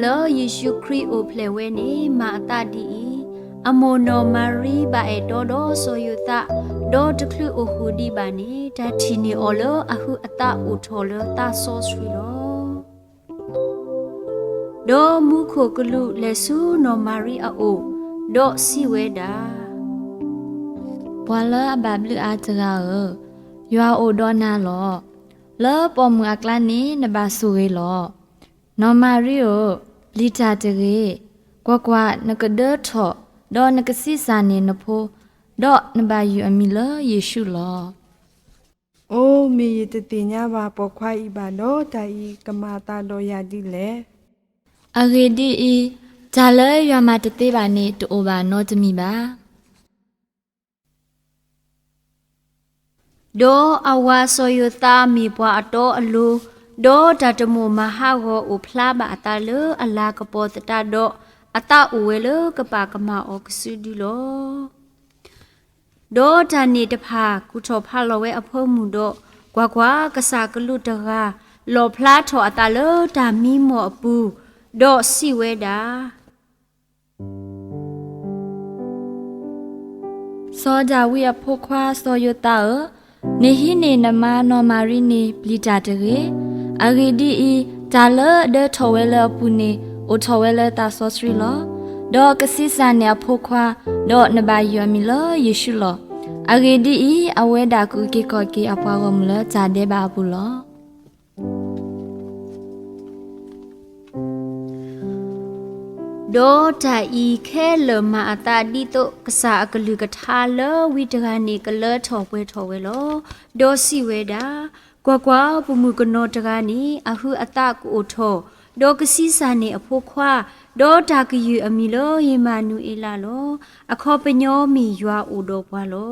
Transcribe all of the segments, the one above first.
လၢယ့ၣ်ၡူးခရံာ်အိၣ်ဖျဲၣ်ဝဲန့ၣ် မၤအသးဒ်အံၤ, အမိၢ်နီၢ်မၤရံဘၣ်အဲၣ်တီဒီးစီၤယိၤသး, ဒီးတချုးအိၣ်ဃုာ်ဒံးဘၣ်န့ၣ် တၢ်ထံၣ်န့ၢ်အီၤလၢအဟုးအသးအိၣ်ထီၣ်လၢသးစီဆှံလီၤ. ဒီးမူခိၣ်ကလူးလဲၤဆူနီၢ်မၤရံအအိၣ်, ဒီးစံးဝဲဒၣ်, ပှၤလၢအဘၣ်ဘျုးအါတဂၤဧၢ, ယွၤအိၣ်ဒီးနၤလီၤ. လၢပိာ်မုၣ်အကျါန့ၣ်နဘၣ်ဆိၣ်ဂ့ၤလီၤ. နီၢ်မၤရံဧၢ, ပျံၤတၢ်တဂ့ၤ. ကွၢ်ကွၢ်, နကဒၢထီၣ်, ဒီးနကဆံးစၢ်န့ၢ်နဖိ, ဒီးနဘၣ်ယုၢ်အမံၤလၢယ့ၣ်ၡူးလီၤ. အိ, မ့ၢ်ယတသ့ၣ်ညါဘၣ်ပိာ်ခွါအံၤဘၣ်ဒီး, တၢ်အံၤကမၤအသးဒီးယၤဒ်လဲၣ်. အဂ့ၢ်ဒ်အံၤ, တၢ်လၢယွၤမၤတသ့ဘၣ်န့ၣ် တအိၣ်ဘၣ်နီတမံၤဘၣ်. ဒီးအဝၤစီၤယိၤသးမ့ၢ်ပှၤအတီအလိၤ, ဒီးတၢ်တမိၣ်မၤဟးဂီၤအိၣ်ဖျါဘၣ်အသးလၢအလၤကပီၤသတးဒီး, အသးအိၣ်ဝဲလၢကပာ်ကမၣ်အီၤကစုဒုလီၤ. ဒီးတၢ်န့ၣ်တဖၣ်ကူၣ်ထီၣ်ဖးလီၤဝဲအဖိမုၣ်ဒီး, ကွၢ်ကွၢ်, ကစၢ်ကလူးတဂၤလီၣ်ဖျါထီၣ်အသးလၢတၢ်မံမီၢ်အပူၤ, ဒီးစံးဝဲဒၣ်, စီၤဒၤဝံးအဖိခွါစီၤယိၤသးဧၢ, နဟံးန့ၢ်နမါနီၢ်မၤရံန့ၣ် ပျံၤတၢ်တဂ့ၤ. အဂ့ၢ်ဒ်အံၤ, တၢ်လၢအဒၢထီၣ်ဝဲလၢအပူၤန့ၣ် အိၣ်ထီၣ်ဝဲလၢသးစီဆှံလီၤ. ဒီးကဆံးစၢ်န့ၢ်အဖိခွါ, ဒီးနဘၣ်ယုၢ်အမံၤလၢယ့ၣ်ၡူးလီၤ. အဂ့ၢ်ဒ်အံၤ, အဝဲဒၣ်ကအုၣ်က့ၤခီၣ်က့ၤအပှၤဂီၢ်မုၢ်လၢတၢ်ဒဲးဘးအပူၤလီၤ. ဒီးတၢ်အံၤခဲလၢာ်မၤအသးဒ်သိး ကစၢ်အကလုၢ်ကထါလၢဝံတဂၤန့ၣ် ကလၢထီၣ်ပှဲၤထီၣ်ဝဲလီၤ. ဒီးစံးဝဲဒၣ်, ကွၢ်ကွၢ်, ပိာ်မုၣ်ကနီၤတဂၤန့ၣ် အဟုးအသးကအိၣ်ထီၣ်, ဒီးကဆံးစၢ်န့ၢ်အဖိခွါ, ဒီးတၢ်ကယုၢ်အမံၤလၢယမၤနူၤအ့လးလီၤ. အခီပညီမ့ၢ်ယွၤအိၣ်ဒီးပှၤလီ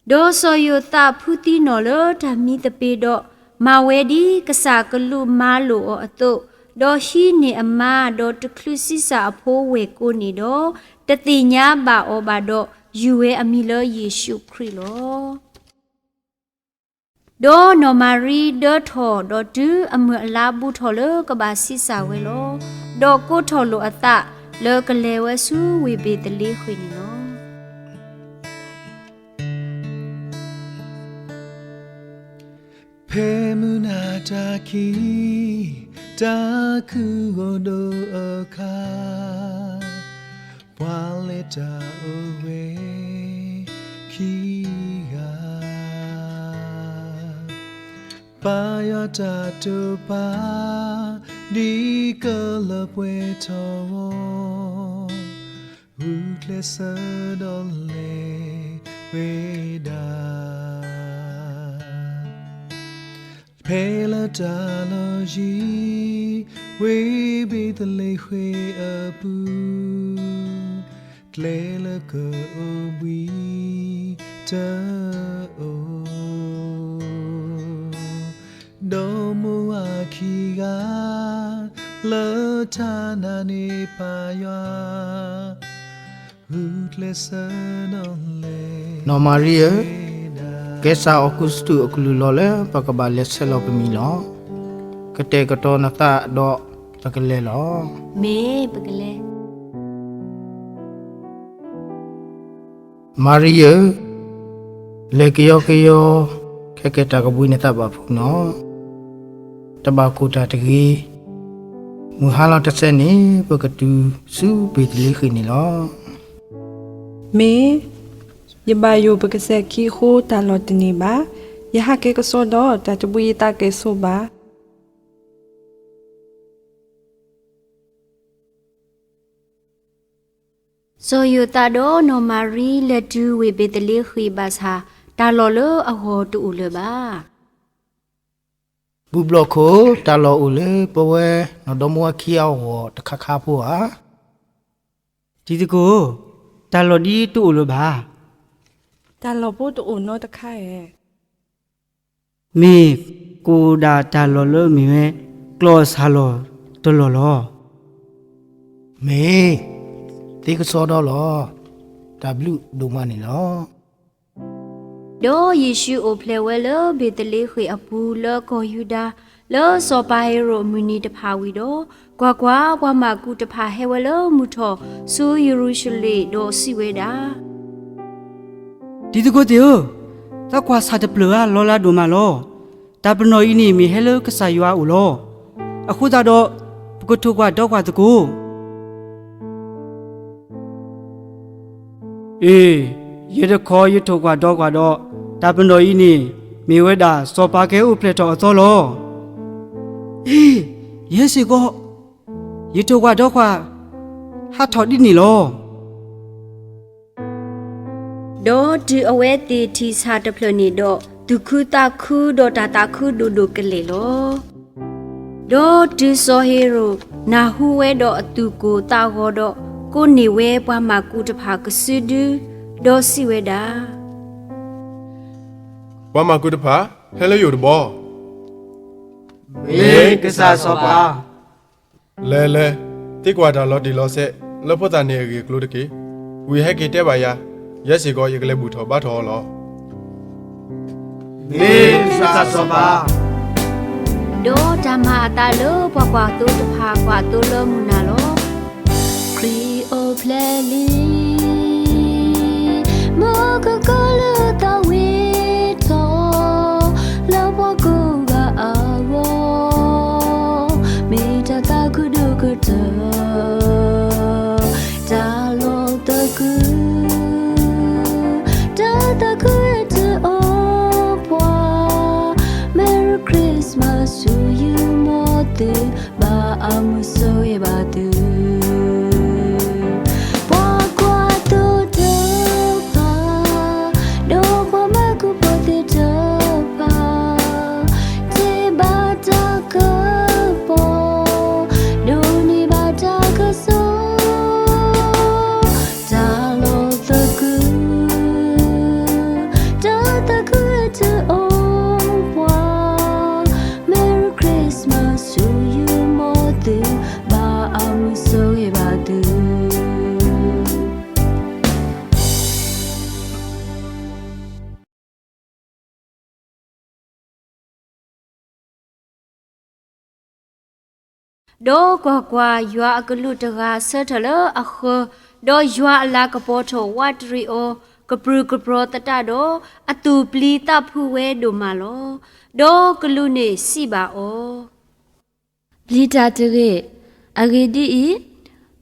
ၤ. ဒီးစီၤယိၤသးဖုသံနီၢ်လၢတၢ်မံသပ့ၤဒီး, မၤဝဲဒ်ကစၢ်ကလူးမၤလိာ်အီၤအသိး, ဒီးဟံးန့ၢ်အမါ, ဒီးတချုးဆံးစၢ်အဖိဝဲၢ်ကိးန့ၣ်ဒီး, တသ့ၣ်ညါဘၣ်အီၤဘၣ်ဒီး, ယုၢ်ဝဲအမံၤလၢယ့ၣ်ၡူးခရံာ်လီၤ. ဒီးနီၢ်မၤရံဒၢထီၣ်, ဒီးတုၤအမုၢ်အလါဘူးထီၣ်လၢကဘၣ်ဆံးစၢ်ဝဲလီၤ. ဒီးကိးထီၣ်လိာ်အသးလၢကလဲၤဝဲဆူဝ့ၢ်ဘ့ၤသလ့ဃ့ၣ်န့ၣ်လီၤ. ဖဲမုၢ်နၤတၢ်ခံး, တၢ်ခုၣ်ဂီၤဒိၣ်အခါ, ပှၤလဲၤတၢ်အိၣ်ဝဲခံဂၤ, ပၢ်ယွၤတၢ်တိာ်ပာ်, ဒ်ကလၢပှဲၤထီၣ်ဂီၤ, ဂုာ်ကျဲးစၢးဒီးလဲၤဝဲဒၣ်. ဖဲလၢတၢ်လီၢ်ယံၤ, ဝ့ၢ်ဘ့ၤသလ့ဃ့ၣ်အပူၤ, ကျဲလၢကအိၣ်ဘှံးတအိၣ်, ဒီးမိၢ်ဝၤခံဂၤ, လၢတၢ်နာ်န့ၢ်ပၢ်ယွၤ, ဂုာ်ကျဲးစၢးဒီးလဲၤ. နီၢ်မၤရံဧၢ, ကဲစၢ်အီကူးစတူးအကလုၢ်လီၤလၢပကဘၣ်လဲၤဆဲးလီၤပမံၤလီၤ. ကတဲာ်ကတီၤနသးဒီးပကလဲၤလီၤ. မ့ၢ်ပကလဲၤ. မၤရံဧၢ, လဲၤကယီကယီ, ခဲကဲတၢ်ကဘှံးနသးဘၣ်ဖုးနီၤ, တဘၣ်ကိၢ်တၢ်တဂ့ၤ. မုၢ်ဟါလီၤတစဲးန့ၣ် ပကတုၤဆူဘ့ၤသလ့ဃ့ၣ်န့ၣ်လီၤ. မ့ၢ်, ယဘၣ်ယိၣ်ပကစဲးခံအဃိ တၢ်လီၢ်တန့ၢ်ဘၣ်. ယဟးက့ၤကစီဒီး တၢ်တဘှံးယသးကဲၣ်ဆိးဘၣ်. စီၤယိၤသးဒီးနီၢ်မၤရံလဲၤတုၤဝ့ၢ်ဘ့ၤသလ့ဃ့ၣ်ဘၣ်ဆၣ်, တၢ်လီၢ်လၢအဂီၢ်တအိၣ်လၢၤဘၣ်. ဘူၣ်ဘျီၣ်ခိၣ်, တၢ်လီၢ်အိၣ်လၢပဝဲနီၢ်ဒီမါဝၤခံအဂီၢ်တခါခါဖိဧါ. တံၤသကိး, တၢ်လီၢ်ဒ်တအိၣ်လၢၤဘၣ်. တၢ်လီၢ်ဖိတအိၣ်နီတခါဧါ. မ့ၢ်ကိၣ်ဒၣ်တၢ်လီၢ်လၢမ့ၢ်ဝဲ ကျီၢ်စၢ်လီၢ်တလီၢ်လီၤ. မ့ၢ်, သ့ကစီဒီလီၤ. တၢ်ဘျုးဒိၣ်မးန့ၣ်လီၤ. ဒီးယ့ၣ်ၡူးအိၣ်ဖျဲၣ်ဝဲလၢဘ့ၤသလ့ဃ့ၣ်အပူၤလၢကီၢ်ယူဒၤ, လၢစီၤပၤဟ့ၤရိာ်အမုၢ်နံၤတဖၣ်ဝံၤဒီး, ကွၢ်ကွၢ်, ပှၤမၢကူးတဖၣ်ဟဲဝဲလၢမုၢ်ထီၣ်ဆူယရူၤၡလ့ၣ်ဒီးစံးဝဲဒၣ်, တံၤသကိးသ့ၣ်ဧၢ, သးကွၢ်ဆၣ်တဖျၢၣ်ဧါ လီၤလးဒိၣ်မးလီၤ. တၢ်ပနီၣ်အံၤန့ၣ်မ့ၢ်ဟဲလၢကစၢ်ယွၤအအိၣ်လီၤ. အဃိသတးဒီး, ပကထိၣ်ကွၢ်ဒီးကွၢ်သကိး. အ့, ယတခီယထိၣ်ကွၢ်ဒီးကွၢ်ဒီး, တၢ်ပနီၣ်အံၤန့ၣ် မ့ၢ်ဝဲဒၣ်စီၤပၤကဟဲအိၣ်ဖျဲၣ်ထီၣ်အသီလီၤ. အ့, ယဲစ့ၢ်ကီး, ယထိၣ်ကွၢ်ဒီးကွၢ်, ဟးထီၣ်ဒ်န့ၣ်လီၤ. ဒီးတုၤအဝဲသ့ၣ်ထံၣ်ဆၣ်တဖျၢၣ်န့ၣ်ဒီး, သူၣ်ခုသးခုဒီးတၢ်သးခုဒိၣ်ဒိၣ်ကလဲာ်လီၤ. ဒီးတုၤစီၤဟ့ၤရိာ်နၢ်ဟူဝဲဒီးအသူၣ်ကိၢ်သးဂီၤဒီး, ကိးန့ၢ်ဝဲပှၤမၢကူးတဖၣ်ကစုဒု, ဒီးစံးဝဲဒၣ်, ပှၤမၢကူးတဖၣ်, ဟဲလၢယအိၣ်တဘျီ. မ့ၢ်ကစၢ်စီၤပၤ. လဲၤလဲၤ, သံကွၢ်တၢ်လီၤတံၢ်လီၤဆဲးလၢဖိသၣ်န့ၣ်အဂ့ၢ်အကျိၤတက့ၢ်. ဝံၤဟဲက့ၤတဲဘၣ်ယၤ, ယဲစ့ၢ်ကီး ယကလဲၤဘူၣ်ထီၣ်ဘါထီၣ်အီၤလီၤ. မ့ၢ်ကစၢ်စီၤပၤ. ဒီးတၢ်မၤအသးလၢပှၤကွၢ်သိတဖၣ်ကွၢ်သိလၢမုၢ်နၤလီၤ. ခရံာ်အိၣ်ဖျဲၣ်လံ, မူခိၣ်ကလူးသးဝံၣ်ထီၣ်, လၢပှၤကိးဂၤအဂီၢ်, မ့ၢ်တၢ်သးခုဒိၣ်ကတၢၢ်, တၢ်လီၤသကုၤ, တၢ်သးခုတအိၣ်ပှၤ, Merry Christmas to you မ်သု, ဘၣ်အမုာ်ဆိၣ်ဂ့ၤဘၣ်သု. ပှၤကွၢ်သိတဖၣ်, ဒီးပှၤမၢကူးဖိသ့ၣ်တဖၣ်, ထံၣ်ဘၣ်တၢ်ကပီၤ, ဒိးန့ၢ်ဘၣ်တၢ်ကစီၣ်, တၢ်လီၤသကုၤ, တၢ်သးခုတအိၣ်ပှၤ, Merry Christmas to you မ်သု, ဘၣ်အမုာ်ဆိၣ်ဂ့ၤဘၣ်သု. ဒီးကွၢ်ကွၢ်, ယွၤအကလူးတဂၤဆၢထၢၣ်လၢအဃၢၤ, ဒီးယွၤအလၤကပီၤထီၣ်ဝးတရံးအီၤ, ကပြုၢ်ကပြီၤသတးဒီး, အသူၣ်ပျံၤသးဖုးဝဲဒိၣ်မးလီၤ. ဒီးကလူးန့ၣ်စံးဘၣ်အီၤ, ပျံၤတၢ်တဂ့ၤ. အဂ့ၢ်ဒ်အံၤ,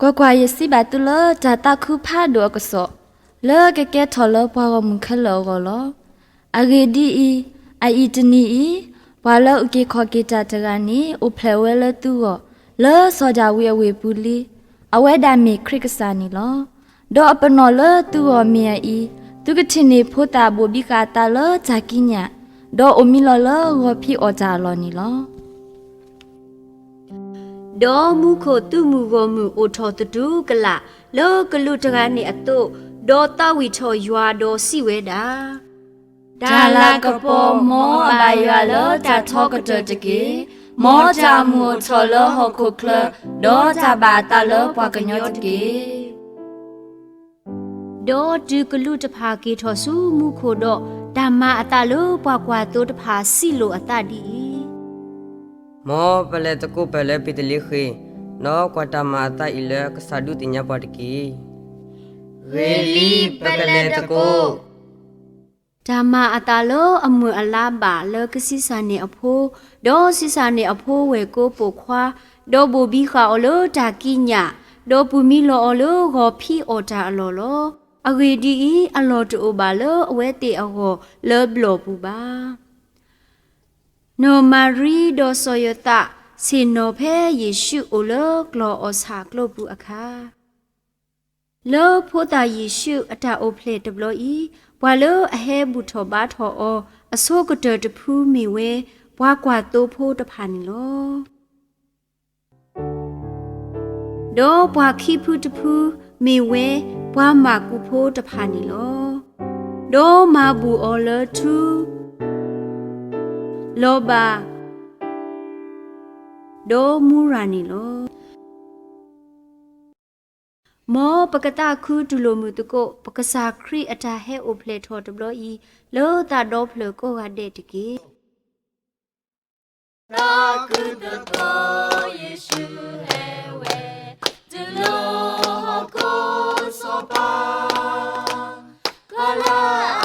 ကွၢ်ကွၢ်, ယစံးဘၣ်သုလၢတၢ်သးခုဖးဒိၣ်အကစီၣ်, လၢကကဲထီၣ်လၢပှၤဂီၢ်မုၢ်ခဲလၢာ်အဂီၢ်လီၤ. အဂ့ၢ်ဒ်အံၤ, အအံၤတနံၤအံၤ, ပှၤလၢအုၣ်က့ၤခီၣ်က့ၤတၢ်တဂၤန့ၣ် အိၣ်ဖျဲၣ်ဝဲလၢသုဂီၢ်, လၢစီၤဒၤဝံးအဝ့ၢ်ပူၤလံ. အဝဲဒၣ်မ့ၢ်ခရံာ်ကစၢ်န့ၣ်လီၤ. ဒီးအပနီၣ်လၢသုဂီၢ်မ့ၢ်အအံၤ, သုကထံၣ်န့ၢ်ဖိသၣ်ဘိၣ်ဘံဃာ်အသးလၢတၢ်ကံးညာ်, ဒီးအိၣ်မံလီၤလၢဂီၤဖံးအီၣ်တၢ်အလီၢ်န့ၣ်လီၤ. ဒီးမူခိၣ်သုးမုၢ်ဂီၢ်မုၢ်အိၣ်ထီၣ်သတူၢ်ကလာ်လၢကလူးတဂၤန့ၣ်အသိး, ဒီးသးဝံၣ်ထီၣ်ယွၤဒီးစံးဝဲဒၣ်, တၢ်လၤကပီၤမ်အဘၣ်ယွၤလၢတၢ်ထီကတၢၢ်တက့ၢ်. မ်တၢ်မုာ်အိၣ်ထီၣ်လၢဟီၣ်ခိၣ်ချၢ, ဒီးတၢ်ဘၣ်အသးလၢပှၤကညီတက့ၢ်. ဒီးတုၤကလူးတဖၣ်က့ၤထီၣ်ဆူမူခိၣ်ဒီး, တၢ်မၤအသးလၢပှၤကွၢ်သိတဖၣ်စံးလိာ်အသးဒ်အံၤ, မ်ပလဲၤသကိးပၢၢ်လၢဘ့းသလ့ဃ့ၣ်, ဒီးကွၢ်တၢ်မၤအသးအံၤလၢကစၢ်ဒုးသ့ၣ်ညါပှၤတက့ၢ်. ဂ့ၤလံ, ပကလဲၤသကိး. တၢ်မၤအသးလၢအမုာ်အလါဘၣ်လၢကဆံးစၢ်န့ၢ်အဖိ, ဒီးဆံးစၢ်န့ၢ်အဖိဝဲၢ်ကိပိာ်ခွါ, ဒီးဘိၣ်ဘံဃာ်အီၤလၢတၢ်ကံးညာ်, ဒီးပူၤမံလီၤအီၤလၢဂီၤဖံးအီၣ်တၢ်အလီၢ်လီၤ. အဂ့ၢ်ဒ်အံၤ, အလီၢ်တအိၣ်ဘၣ်လၢအဝဲသ့ၣ်အဂီၢ်လၢဘျီၣ်ပူၤဘၣ်. နီၢ်မၤရံဒီးစီၤယိၤသးဆ့ၣ်နီၤဖဲယ့ၣ်ၡူးအိၣ်လၢကျီၢ်အီၣ်ဆၣ်အကျိပူၤအခါ, လၢဖိသၣ်ယ့ၣ်ၡူးအတၢ်အိၣ်ဖျဲၣ်တဘျီအံၤ, ပှၤလၢအဟဲဘူၣ်ထီၣ်ဘါထီၣ်အီၤအဆိကတၢၢ်တဖုမ့ၢ်ဝဲ ပှၤကွၢ်သိဖိတဖၣ်န့ၣ်လီၤ. ဒီးပှၤခံဖုတဖုမ့ၢ်ဝဲပှၤမၢ်ကူးဖိတဖၣ်န့ၣ်လီၤ. ဒီးမၤဘူၣ်အီၤလၢထူ, လီၤဘၣ်, ဒီးမူရၤန့ၣ်လီၤ. မ်ပကသးခုတူၢ်လိာ်မုာ်သကိး ပကစၢ်ခရံာ်အတၢ်ဟဲအိၣ်ဖျဲၣ်ထီၣ်တဘျီအံၤ လၢသးဒီဖျၢၣ်ကိးဂၤဒဲးတက့ၢ်. တၢ်ကုၢ်တဘီ ယ့ၣ်ၡူးဟဲဝဲ တုၤလၢဟီၣ်ခိၣ်စီၤပၤ, ကီၤလၤ